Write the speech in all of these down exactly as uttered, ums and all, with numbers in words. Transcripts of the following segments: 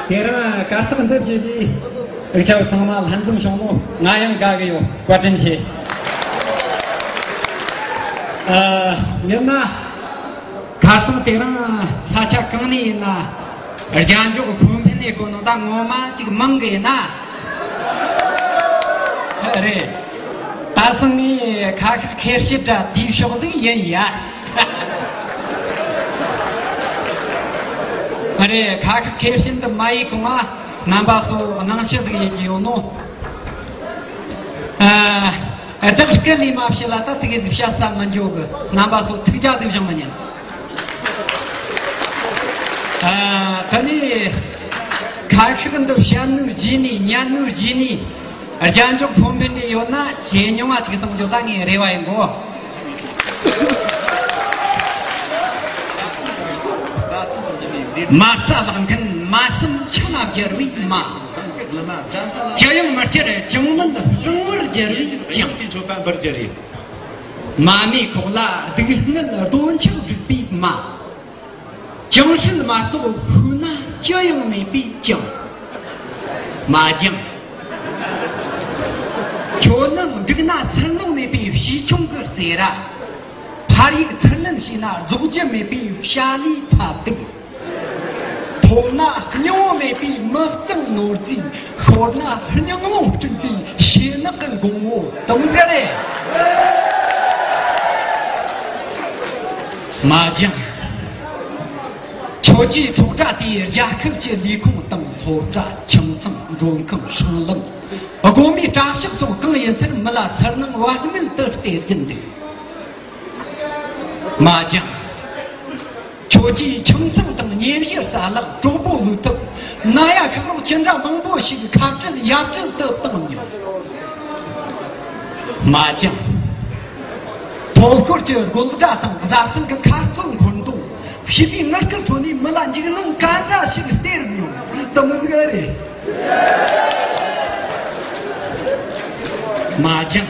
དེ་རིང་གར་སྟེགས་འདི་བརྒྱུད་དེ་འུ་ཆ་ཚང་མ་ལྷན་འཛོམས་བྱུང་ནོ་ང་ཡང་དགའ་གི་ཡོད། བཀའ་དྲིན་ཆེ། ཨ། ཡིན་ན། ཁ་སང་དེ་རིང་ས་ཆ་གང་ནས་ཡིན་ན་རྒྱན་འཇོག་ཤོ་འཕེན་ནས་གོ་ནོ་ད་ངོ་མ་ཅིག་མང་གི་ཡིན་ན། རེད། ད་སང་ངས་ཁ་ཤགས་ཁེར་བཤད་འདྲ་དེའི་ཕྱོགས་ཟིག་ཡིན་ཡ། རེད། ཁ་ཤགས་ཁེར་བཤད་འདི་མ་ཡིན་གོང་ང་རྣམ་པ་ཚོ་སྣང་ཆུང་ཟིག་ཡིན་གྱི་ཡོད་ནོ། ཨ། བདག་སྐད་ལས་མ་བཤད་ལ་ད་ཙི་གེ་ཟིག་བཤད་ས་མི་འཇོག་གི། རྣམ་པ་ཚོ་ཐུགས་རྒྱ་ཟིག་བཞེངས་མི་ཉན། ཨ། ད་ནི་ཁ་ཤགས་འདི་བཤད་ནོ་རྗེས་ནས་ཉན་ནོ་རྗེས་ནས་རྒྱན་འཇོག་ཤོ་འཕེན་ནས་ཡོད་ན་ཇེ་ཉུང་བ་ཅིག་གཏོང་རྒྱུ་ད་ངའི་རེ་བ་ཡིན་གོ། མ་རྩ་ལག་མཁན་མ་སེམས་ཆུ་ལ་སྦྱར་བའི་མ། ཅི་ཡང་མི་སྐྱུར་ཅང་མིན་སྤྲང་བར་སྦྱར་བའི་ཅང་། མ་རྨོས་ཁོག་ལ་སྡུག་བསྔལ་སྡོམ་ཆགས་སྒྲིག་པའི་མ། ཅང་ཧྲིལ་མ་གཏོགས་ཕུག་ན་ཅི་ཡང་མེད་པའི་ཅང་། མ་ཅང་། ཁྱོད་ནི་འགྲིག་ན་སུན་སྣང་མེད་པའི་བྱིའུ་ཆུང་གི་རྩེད་ར། ཕར་གཡུག་ཚུར་ལེན་བྱས་ན་རྫོགས་རྒྱུ་མེད་པའི་བྱ་ལས་ཐབས་སྡུག། མཐོ་ན་སྙིང་བོ་མེད་པའི་མི་གཙང་ནོར་རྫས། ཤོར་ན་སྙིང་རླུང་དཀྲུགས་པའི་ཞེ་ནག་གི་འགོང་བོ་དེ་མོ་ཟིག་རེད། མ་ཅང་། ཁྱོད་ཀྱིས་ཁྲོག་སྒྲ་དེའི་རྒྱལ་ཁབ་ཀྱི་ལས་ཁུངས་དང་སློབ་གྲྭ། ཁྱིམ་ཚང་། མགྲོན་ཁང་། སྲང་ལམ། དགོན་པའི་གྲྭ་ཤག་སོགས་གང་ཡིན་ཟེར་མི་ལ་སུན་སྣང་བག་མེད་དུ་སྟེར་གྱིན་འདུག། མ་ཅང་། ཁྱོད་ཀྱིས་ཁྱིམ་ཚང་དང་ཉེ་གཞི་རྩ་ལག། གྲོགས་པོ་བློ་ཐུབ། ན་ཡ་ཤག་རོགས་ཅི་འདྲ་མང་པོ་ཞིག་ཁ་བྲལ་ཡ་བྲལ་དུ་བཏང་མྱོང་། མ་ཅང་། ཐོབ་ཤོར་གྱི་དགོད་སྒྲ་དང་བཟའ་ཚང་གི་ཁ་རྩོད་འཁོན་རྡུང་། བྱིས་པའི་ངུ་སྐད་ཁྲོད་ནས་མི་ལ་འཇིགས་སྣང་ག་འདྲ་ཞིག་སྟེར་མྱོང་། དེ་མོ་ཟིག་རེད། མ་ཅང་།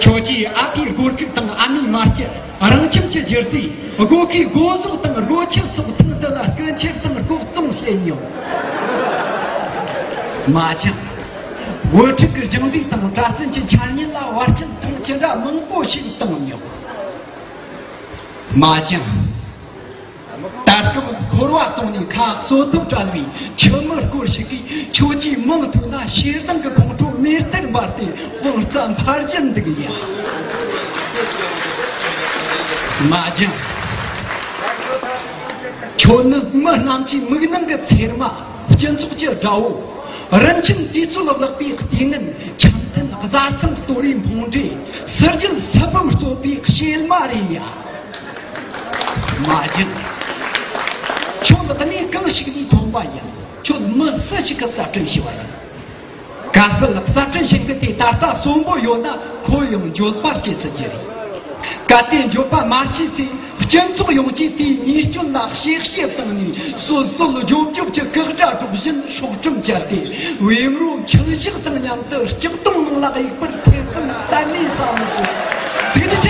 ཁྱོད་ཀྱིས་ཨ་ཕའི་སྒོར་ཁུག་དང་ཨ་མའི་མ་སྐྱེལ། རང་ཁྱིམ་གྱི་རྒྱུ་རྫས། སྒོ་ཁའི་སྒོ་ཟོག་དང་སྒོ་ཁྱི་སོགས་ཐེངས་འདི་ལ་སྐུ་འཁྱེར་དང་ལྐོག་བཙོང་བྱེད་མྱོང་། མ་ཅང་། དབུ་ཁྲིད་ཀྱི་སྦྱངས་འབྲས་དང་གྲྭ་བཙུན་གྱི་འཆད་ཉན་ལ་བར་ཆད་ཐེངས་ཅི་འདྲ་མང་པོ་ཞིག་བཏང་མྱོང་། མ་ཅང་། ད་སྐབས་འཁོར་བ་སྟོང་ནས་ཁ་གསོ་ཐབས་བྲལ་བའི་ཁྱིམ་མི་སྐོར་ཞིག་གིས་ཁྱོད་ཀྱི་མིང་ཐོས་ན་ཞེ་སྡང་གི་ཁོང་ཁྲོ་མེ་ལྟར་འབར་ཏེ་དབང་རྩ་འཕར་བཞིན་འདུག་ཡ། མ་ཅང་། ཁྱོད་ནི་མི་རྣམས་ཀྱི་མིག་ནང་གི་ཚེར་མ། སྤྱི་ཚོགས་ཀྱི་དགྲ་བོ། རིན་ཆེན་དུས་ཚོད་བརླག་པའི་ལྟས་ངན། འཆམ་མཐུན་བཟའ་ཚང་གཏོར་བའི་འཕོང་འདྲེ། སྲིད་རྒྱལ་ས་བབ་གཙོས་པའི་གཤེད་མ་རེད་ཡ། མ་ཅང་། ཁྱོད་ལ་གནས་གང་ཞིག་ནས་ཐོན་པ་ཡིན། ཁྱོད་མི་སུ་ཞིག་གི་གསར་སྐྲུན་བྱས་པ་ཡིན། གལ་སྲིད་གསར་སྐྲུན་བྱེད་མཁན་དེ་ད་ལྟ་གསོན་པོ་ཡོད་ན་ཁོ་ཡང་འགྱོད་པ་སྐྱེ་སྲིད་ཀྱི་རེད། གལ་ཏེ་འགྱོད་པ་མ་སྐྱེས་ཚེ་སྤྱི་ཚོགས་ཡོངས་ཀྱིས་དེའི་ཉེས་སྐྱོན་ལ་གཤེ་གཤེ་བཏང་ནས་སོད་སོད་རྒྱོབ་རྒྱོབ་ཀྱི་སྐད་སྒྲ་སྒྲོག་བཞིན་སྲོག་ཁྲིམས་བཅད་དེ་བེམ་རོ་འཁྱག་ཞག་དང་མཉམ་དུ་ལྕགས་དོང་ནང་ལ་གཡུག་པར་ཐེ་ཚོམ་གཏན་ནས་ཟ་མི་དགོས། དེ་ནི་